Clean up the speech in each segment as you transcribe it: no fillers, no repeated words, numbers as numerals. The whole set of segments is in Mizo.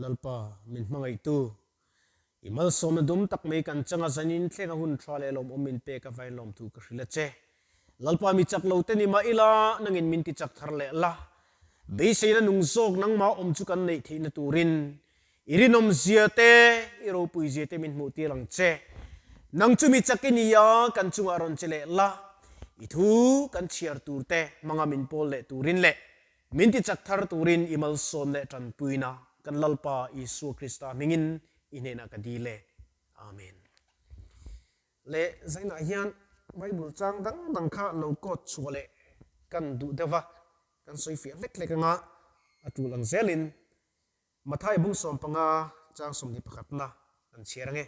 Lalpa, min hmangaihtu, i malsawmna dum tak mai kan changa zanin thlenga hun tha leh lawmawm min pek avain lawmthu ka hrilh a che. Lalpa mi chak lo te ni mah ila, nangin min ti chak thar leh la. Beiseina nung zawk nangmah awm chu kan neih theihna turin i rinawm zia te, i ropui zia te min hmuh tir ang che. Nang chu mi chak i ni a, kan chungah rawn che leh la. I thu kan chhiar tur te hmanga min pawl leh turin leh Min ti chak thar turin i malsawm leh tanpuina kan Lalpa Isua Krista hmingin i hnenah ka dil e. Amen. Leh zainah hian Bible chang dang dang kha lo quote chhuah leh kan duh deuh va, kan sawi fiah hlek hlek anga a tul ang zelin Mathai bung 15 chang 21 na kan chhiar ange.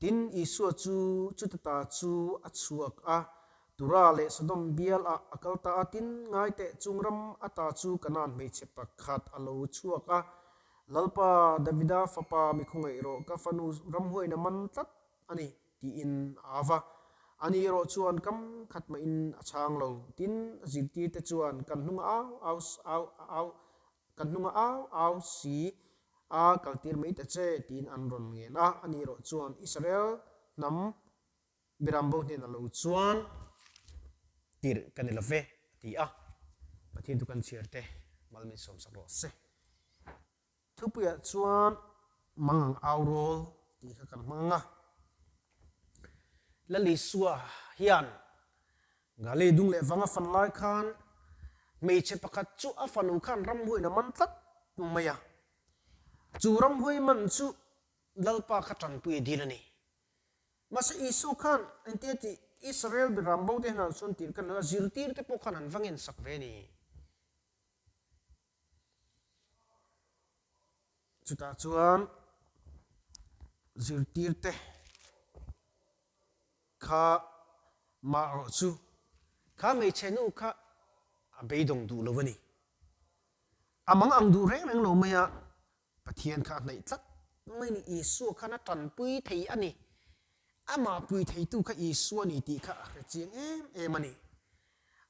Tin, Isua chu chuta ta chu a chhuak a, Tura leh Sodom bial ah a kal ta a. Tin, ngaiteh chung ram ata chu Kanaan hmeichhe pakhat a lo chhuak a, Lalpa, Davida fapa mi khawngaih rawh, ka fanu ramhuaina man tlat a ni, tiin a av a. Ani erawh chuan kam khat mahin a chhang lo. Tin, a zirtirte chuan kan hnunga au au au au Kan hnunga au au si a kaltir mai ta che tiin an rawn ngen a, ani erawh chuan Israel hnam Birambo hnenah lo chuan tirh ka ni lo ve a ti a. Pathian chu kan chhiar te mal min sawmsak rawh se. Thupuiah chuan mangang au rawl tih kha kan hmang a. Lal Isua hian Galili dung leh vanga fan lai khan hmeichhe pakhat chu a fanu khan ramhuaiin a man tlat mai a. Chu ramhuai man chu Lalpa kha tanpui a dil a ni. Mahse Isua khan engtia tih Israel biram bo te hnenah chuan tirh kan lo a, zirtirte pawh khan an va ngensak ve a ni. Chutah chuan zirtirte kha mah erawh chu kha hmeichhe nu kha a beidawng duh lo a ni. A mang ang duh reng reng lo mai a, Pathian kha a hnaih tlat mai a ni. Isua khan a tanpui thei a ni. Amah pui theitu kha Isua a ni tih kha a hre chiang em em a ni.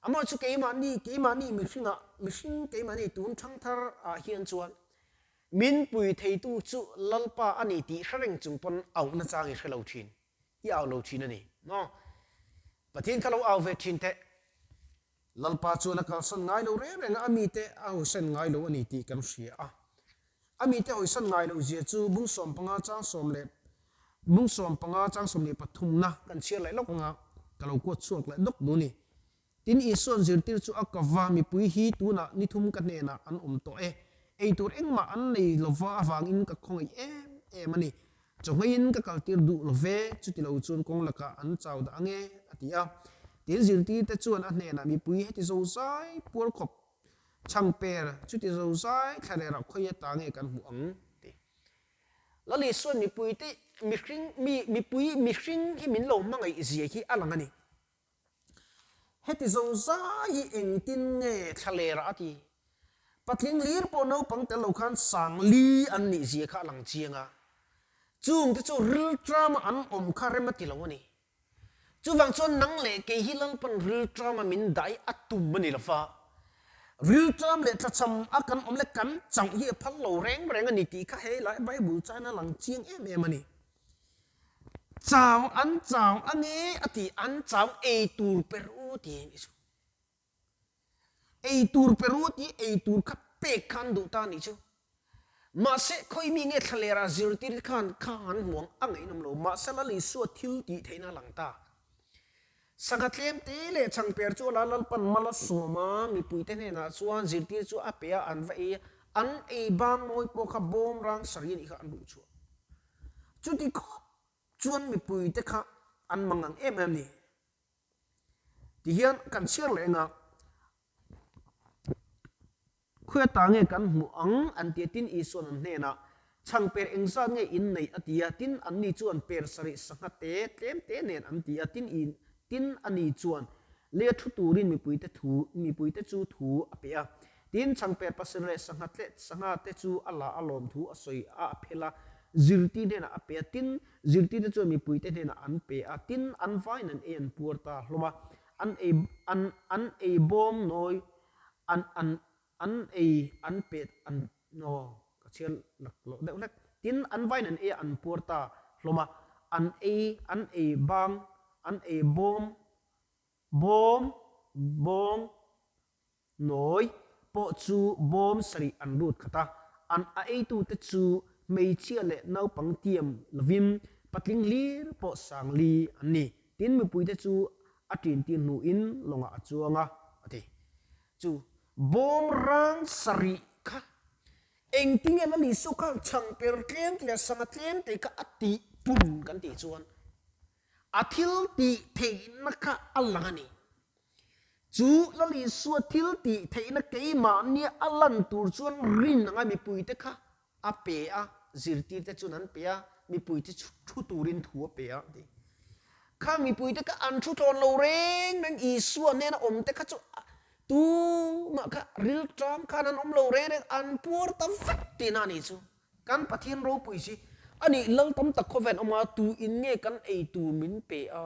Amah chu keimahni, keimahni mihringah, mihring keimahni tun thangthar ah hian chuan min pui theitu chu Lalpa a ni tih hre reng chung pawn auhna chang i hre lo thin, i au lo thin a ni maw? Pathian kha lo au ve thin teh. Lalpa chuan a kalsan ngai lo reng reng a, a mite a hawisan ngai lo a ni tih kan hria a. A mite hawisan ngai loh zia chu bung 15 chang sawm leh bung 15 chang 23 na kan chhiar leh lawk anga ka lo kuat chhuak leh dawk duh a ni. Tin, Isua'n zirtir chu a kava, Mipui hi tunah ni thum ka hnenah an awm tawh e. Ei tur engmah an nei lova avangin ka khawngaih em em a ni. Chawhmeiin ka kaltir duh lo ve, chuti lo chuan kawng lakah an chau dah ange, a ti a. Tin, zirtirte chuan a hnenah, Mipui heti zozai puar khawp Chhang per, chuti zozai thlarerah khawi ata nge kan hmuh ang? ti. Lal Isua'n mipuite mihring mi mipui mihring hi min lo hmangaih zia hi a lang a ni. Heti zozai hi engtin nge thlalerah a ti? Patling lir pawh naupang tel lo khan sang li an nih zia kha a lang chiang a. Chungte chu rilṭama an awm kha rem a ti lo a ni. Chuvang chuan nang leh kei hi Lalpan rilṭama min dah hi a tum a ni lo va, rilṭam leh tlachham a kan awm leh kan chauh hi a phal lo reng reng a ni tih kha hei lai Bible chuan a lang chiang em em a ni. Chau an chau a nge a ti, an chau ei tur per u ti a ni chu. Ei tur pe ru tih ei tur kha pek kha an duh ta a nih chu. Mahse, khawi mi nge thlalera zirtir khan kha an hmu ang a ngaihnawm lo. Mahse, Lal Isua thil tih theihna a lang ta. Sangha tlem te leh chhangper chu a la Lalpan mal a sawm a, mipuite hnenah chuan zirtir chu a pe a, an va ei a, an ei bang mawi pawh kha bawm rang sarih a nih kha an duh chhuah. Chuti khawp chuan mipuite kha an mangang em em a ni. Tihian kan chhiar leh eng a, Khawi ata nge kan hmuh ang? an ti a. Tin, Isua'n an hnenah, Chhang per engzat nge in neih? a ti a. Tin, anni chuan, Per sarih sangha te tlem te nen an ti a. Tin, tin, ani chuan lei thu turin mipuite thu, mipuite chu thu a pe a. Tin, chhang per pasarih leh sangha tle, sangha te chu a la a lawm thu a sawi a, a phel a, zirtir hnenah a pe a. Tin, Zirtirte chuan mipuite hnenah an pe a, tin, an vaiin an ei an puar ta hlawm a, an ei an an ei bawm nawi an an an ei an pet an aw ka chhiar laklawh deuh hlek. Tin, an vain an ei a, an puar ta hlawm a, an ei, an ei bang, an ei bawm, bawm, bawng, nawi pawh chu bawm sarih an lut khat a, an a eitute chu hmeichhia leh naupang tiam lovin patling hlir pawh sangli an ni. Tin, mipuite chu a ṭintir hnuin lawngah a chuang a, a ti. Chu bawm rang sarih kha engtinge la ni suh kha chhang per tlem te leh sangha tlem te kha a tih pun kan tih chuan a thil tih theihna kha a lang a ni. Chu Lal Isua thil tih theihna keimahnia a lan tur chuan rin anga mipuite kha a pe a, zirtirte chuan an pe a, mipuite chu thu turin thu a pe a ti. Kha mipuite kha an thu tlawn lo reng reng, Isua hnena awmte kha chu tumah kha rilṭam khan an awm lo reng reng, an puar ta vek tihna a nih chu. Kan Pathian ropui si a nih, lal tam tak khawvel awm a, tu in nge kan ei tur min pe a,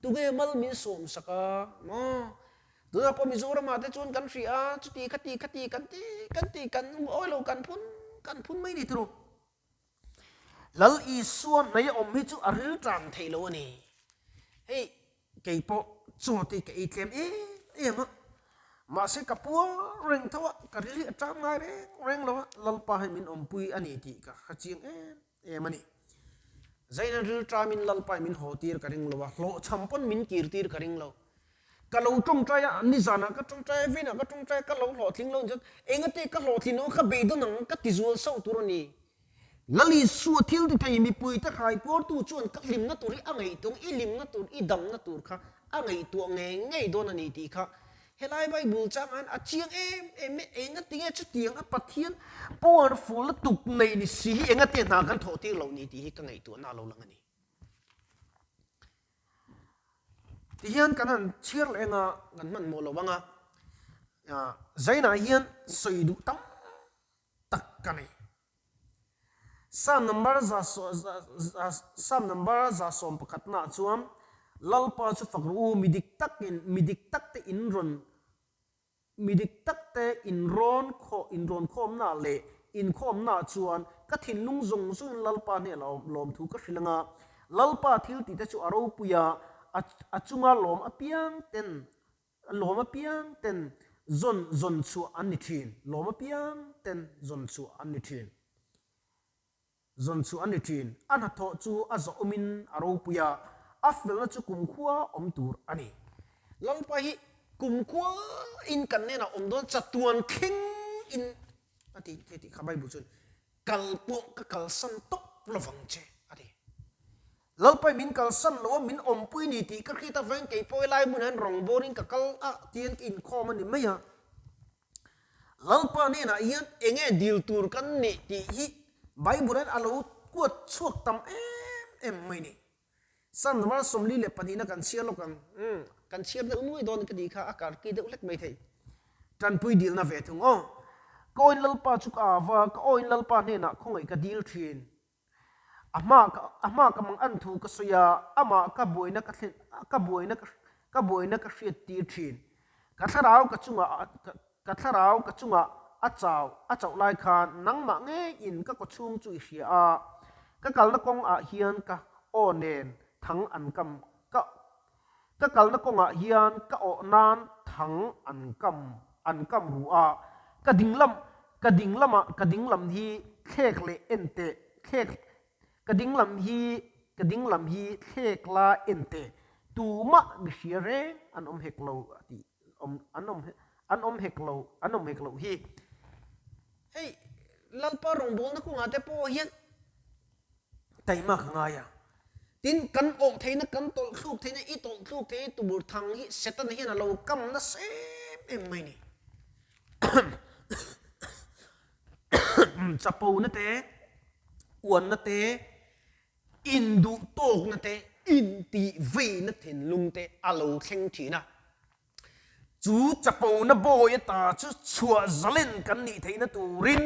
tunge mal min sawm sak a, maw? Tunah pawh Mizoramah te chuan kan hria a, chuti khati khati kan ti kan ti kan awi lo kan phun kan phun mai ni turu. Lal Isua hmei a awm hi chu a ril tan thei lo a ni. Hei kei pawh chaw te ka ei tlem em em a, mahse ka puar reng tho a, ka ril hi a tam ngai reng reng lo a, Lalpa hi min awmpui a ni tih ka hre chiang em em a ni. Zaina rilṭamin Lalpai min haw tir ka ring lo a, hlawhchham pawn min kir tir ka ring lo. Ka lo ṭawngṭai a, nizanah ka ṭawngṭai a, vawiinah ka ṭawngṭai a, ka lo hlawhtling lo chuan engate ka hlawhtlin lo, ka beidawn ang, ka tizual sauh tur a ni. Lal Isua thil ti thei mipuite hraipuartu chuan ka hlimna tur hi a ngaihtuah ang, i hlimna tur, i damna tur kha a ngaihtuah ngei ngei dawn a ni tih kha Helai Bible changah hian a chiang em em e, engatinge chutiang a Pathian powerful lutuk nei ni si hi engate hna kan thawh tir loh ni tih hi ka ngaihtuahna a lo lang a ni. Tihian kan han chhiar leh anga kan hmanhmawh lo anga Zainah hian sawi duh tam tak ka nei. Psalm number Psalm number 111 ah chuan, Lalpa chu fak rawh u, mi dik takin, mi dik takte in rawn, mi dik takte in rawn khaw, in rawn khawmnaah leh inkhawmnaah chuan ka thinlung zawng zawngin Lalpa hnenah lawmthu ka hrilh anga, Lalpa thiltihte chu a ropui a, a chunga lawm apiang ten Lawm apiang ten zawn zawn chhuah an ni thin. Lawm apiang ten zawn chhuah an ni thin. Zawn chhuah an ni thin. A hnathawh chu a zawhawmin a ropui a, a felna chu kumkhua awm tur a ni. Lalpa hi kumkhua in kan hnenah awm dawn chatuan thleng in a ti thei tih kha Bible chuan kal pawh ka kalsan tawp lovang che a ti. Lalpai min kalsan lo a, min awmpui ni tih ka hriat avangin kei pawh helai hmunah hian rawngbawlin ka kal a tiin ka inkhawm a ni mai a. Lalpa hnenah hian enge dil tur kan nih tih hi Bible hian a lo kuat chhuak tam em em mai ni. Psalm number 42 na kan chhiar lawk ang. Umm, kan chhiar deuh nuai dawn ka tih kha a karki deuh hlek mai thei. Tanpui dilna ve thung aw. Ka awin Lalpa chu ka ava, ka awin Lalpa hnenah khawngaih ka dil thin. A hma ka a hma ka mang an thu ka sawi a, amah ka buaina ka thlen ka buaina ka ka buaina ka hriat tir thin. Ka thlarau ka chungah ka thlarau ka chungah a chau a chauh lai khan nangmah ngeiin ka kawchhung chu i hria a, ka kalna kawng ah hian ka aw nen thang an kam ka ka kalna kawngah hian ka awh nan thang an kam an kam ru a, ka dinglam ka dinglamah ka dinglam hi thlek leh en teh thlek ka dinglam hi ka dinglam hi thlek la en teh tumah mi hria reng an awm hek lo a tih awm an awm an awm hek lo an awm hek loh hi hei Lalpa rawngbawlna kawngah te pawh hian taima ka ngai a. Tin, kan awh theihna, kan tawlh thluk theihna, i tawlh thluk theih tur thang hi Setana hian a lo kam nasa em em mai ni. Chapona te, uanna te, induh tawkna te, intihveina thinlung te a lo thleng thin a. Chu chapona bawi ata chu chhuah zalen kan nih theihna turin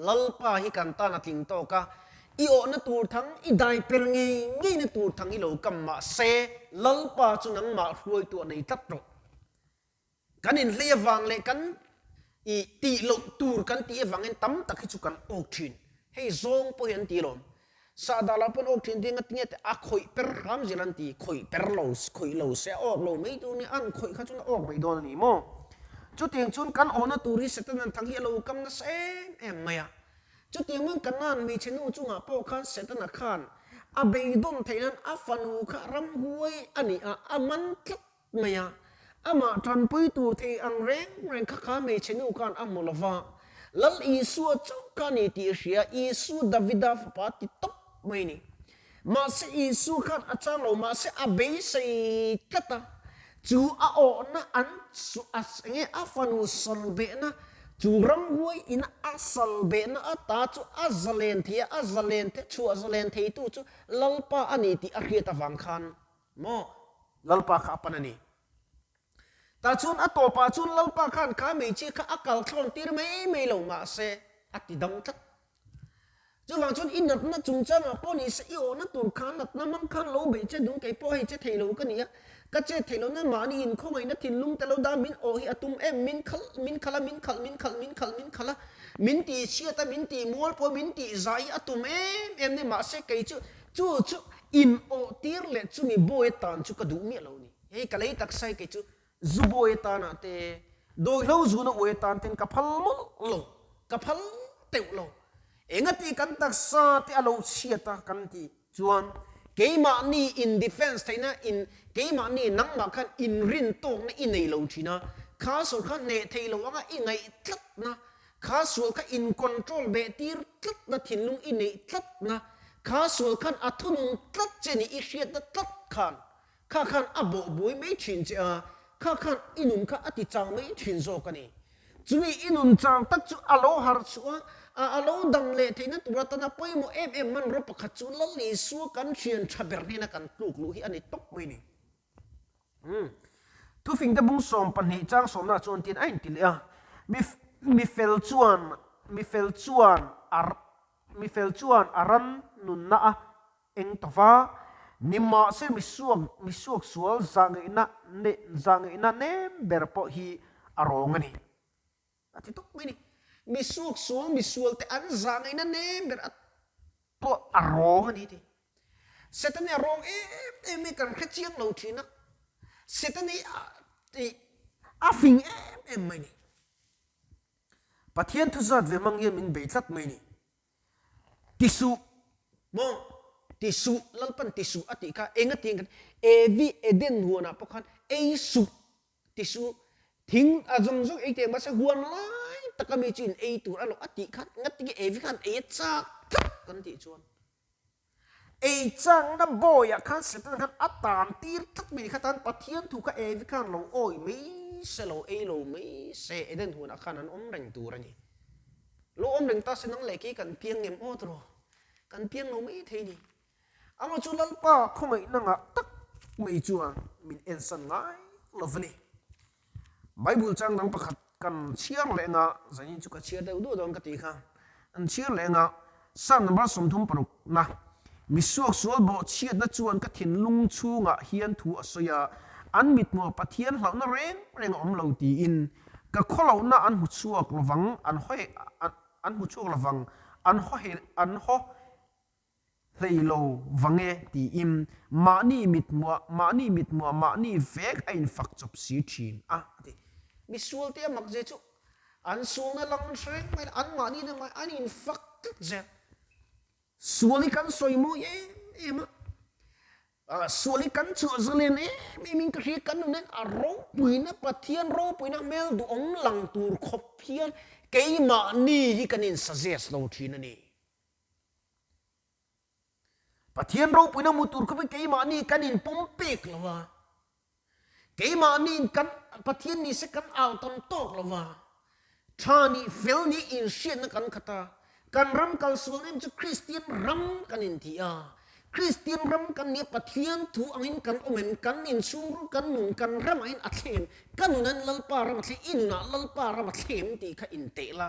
Lalpa hi kan tan a tling tawk a, i awhna tur thang, i dai per ngei ngeina tur thang hi lo kam mah se, Lalpa chu nangmah hruaitu a nei tlat rawh. Kan inhlei avang leh kan i tih loh tur kan tih avangin tam tak hi chu kan awk thin. Hei zawng pawh hi an ti lawm. Sahdah lah pawn awk thin ding a tinge teh a khawih per hram zel an ti. Khawih per lo, khawih lo se a awk lo mai tur nia, an khawih kha chuan a awk mai dawn a ni maw? Chutiang chuan kan awhna tur hi Satan an thang hi a lo kam nasa em em mai a. Chutiang chuan Kanaan hmeichhe nu chungah pawh khan Setana khan a beidawn theih nan a fanu kha ramhuai a ni a, a man tlat mai a. Amah tanpui tur thei ang reng reng kha kha hmeichhe nu khan a hmu lo va, Lal Isua chauh kha a ni tih a hria, Isu Davida fapa ti tawp mai a ni. Mahse Isu khan a chang lo, mahse a beisei tlat a, chu a awhna an chu a enge a fanu salbehna, chu ramhuai ina a salbehna ata chu a zalen thei a, a zalen the chhuah zalen theitu chu Lalpa a ni tih a hriat avang khan maw Lalpa kha a pan a ni. Tah chuan a tawpah chuan Lalpa khan kha hmeichhia kha a kal thlawn tir mai mai lo mahse a ti dam tlat. Chuvang chuan i natna chungchangah pawh ni se i awhna tur kha natna hmang khan lo beih che dun kei pawh hei che thei lo ka ni a, ka chet theih lohna mahni inkhawngaihna thinlung te lo dah min awh hi a tum em, min khalh min khalh a min khalh min khalh min khalh min khalh a, min tih chhiat a min tih mual pawh min tih zai hi a tum em em ni mahse kei chu chu chu in awh tir leh chumi bawi atan chu ka duh miah lo ni. Hei ka lei taksa hi kei chu zu bawi atanah te, dawihlo zuna uai atan ten ka phal mawlh lo, ka phal teuh lo. Engati kan taksa te a lo chhiat a kan tih chuan keimahni in defense theihna in keimahni nangmah khan inrin tawkna i nei lo thin a, kha sual kha hneh thei lo anga i ngaih tlatna, kha sual kha in control beh tir tlatna thinlung i neih tlatna, kha sual khan a thunun tlat che ni i hriatna tlat khan Kha khan a bawh buai mai thin che a, kha khan i nun kha a ti chang mai thin zawk a ni. Chumi i nun chang tak chu a lo harh chhuah a, a lo dam leh theihna tur atana pawimawh em em hmanraw pakhat chu Lal Isua kan thian tha ber hnena kan tluk luh hi a ni tawp mai ni. Umm. Thufingte bung 12 chang sawmna chuan tin a inti leh a, Mi, mi fel chuan, mi fel chuan a, mi fel chuan a ran nunna a Eng tawva, nimahse misuak misuak sual zahngaihna ne zahngaihna nem ber pawh hi a rawng a ni. A ti tawp mai ni. Misuak sual misual te an zahngaihna nem ber a pawh a rawng a ni ti. Satan hi a rawng em em mai kan hre chiang lo thin a. Satan hi a ti a fing em em mai ni. Pathian thu zat ve hmang hian min bei tlat mai ni. Ti suh maw? Ti suh, Lalpan ti suh a tih kha eng a ti ang khan Evi Eden huanah pawh khan ei suh ti suh, thing a zawng zawng ei teh mahse huan lai taka mi chu in ei tur a lo a tih khan ngatinge Evi khan ei a chak tlat kan tih chuan ei chakna bawiah khan Satan khan a tan tir tlat mai kha tan Pathian thu kha Evi khan lo awi mai se lo ei lo mai se Eden huanah khan an awm reng tur a ni. Lo awm reng ta se nang leh kei kan piang ngem aw tawh kan piang lo mai thei ni. Amaw chu Lalpa khawngaihna ngah tak mai chuan min ensan ngai lo va ni. Bible chang dang pakhat kan chhiar leh anga zanin chu ka chhiar deuh duah dawn ka tih kha an chhiar leh anga Psalm number 36 na Misuaksual bawhchhiatna chuan ka thinlung chhungah hian thu a sawi a, an mithmuah Pathian hlauhna reng reng a awm lo tiin ka khawlohna an hmu chhuak lovang, an haw an hmu chhuak lovang, an haw an haw hlei lo vang e tiin mahni mithmuah mahni mithmuah mahni vek a infak chawp si thin a, a ti. Misualte a mak ze chu an sualna lang reng mai an mahni na mai an infak tlat zel. Sual hi kan sawi mawi em em a, sual hi kan chhuah zalen em em in ka hria, kan nun hian a ropuina Pathian ropuina hmel duhawm lang tur khawp hian keimahni hi kan in suggest lo thin a ni. Pathian ropuina hmu tur khawp hi keimahni kan in pawm pek lo a, keimahni in kan Pathian ni se kan au tam tawk lo a, tha nih fel nih inhriatna kan khat a, kan ram kal sual em chu Kristian ram kan inti a, Kristian ram kan nia Pathian thu angin kan awm em, kan inchhung kan nun kan ramah hian a thleng em, ka nunan Lalpa ram a thleng, i nunah Lalpa ram a thleng em tih kha inteh la,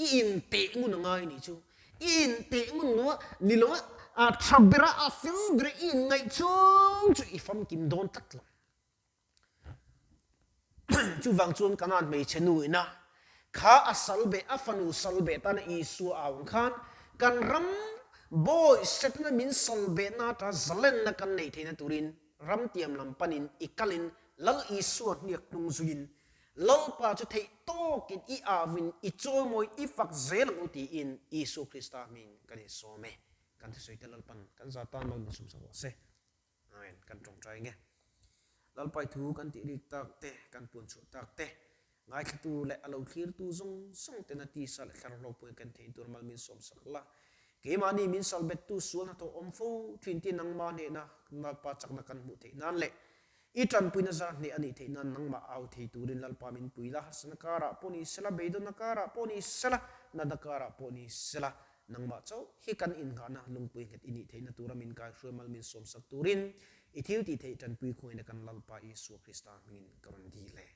I inteh ngun a ngai nih chu. I inteh ngun lo a, ni lo a, a tha ber a, a fel ber a, i inngaih chung chu i famkim dawn tlat lo. Chuvang chuan Kanaan hmeichhe nu ina kha a sal beh, a fanu sal beh tana Isua au ang khan Kan ram bawi Setana min sawlbehna ata zalenna kan neih theihna turin ram tiam lam panin i kalin Lal Isua hniak hnung zuiin Lalpa chu theih tawkin i avin i chawimawi i fak zel ang u tiin Isua Krista hming kan insawm e. Kan thusawi te Lalpan kan za tan mal min sumsak rawh se. Amen. Kan tawngtai nge. Lalpai thu kan tih rik tak te, kan puan chhuah tak te, ngaithlatu leh a lo thlirtu zawng zawng tena tisa leh thlarau ropui kan theih tur mal min sawmsak la. Keimahni min salbettu sual hnathawh awm fo thin ti nangmah hnehna Lalpa chakna kan hmuh theih nan leh i tanpuina zar hneh a nih theih nan nangmah au thei turin Lalpa min pui la, harsatna karah pawh ni sela, beidawnna karah pawh ni sela, natna karah pawh ni sela, Nangmah chauh hi kan innghahna lungpui nghet i nih theihna tura min kaihruai mal min sawmsak turin i thil tih theih tanpui khuaina kan Lalpa Isua Krista hmingin ka rawn dil e.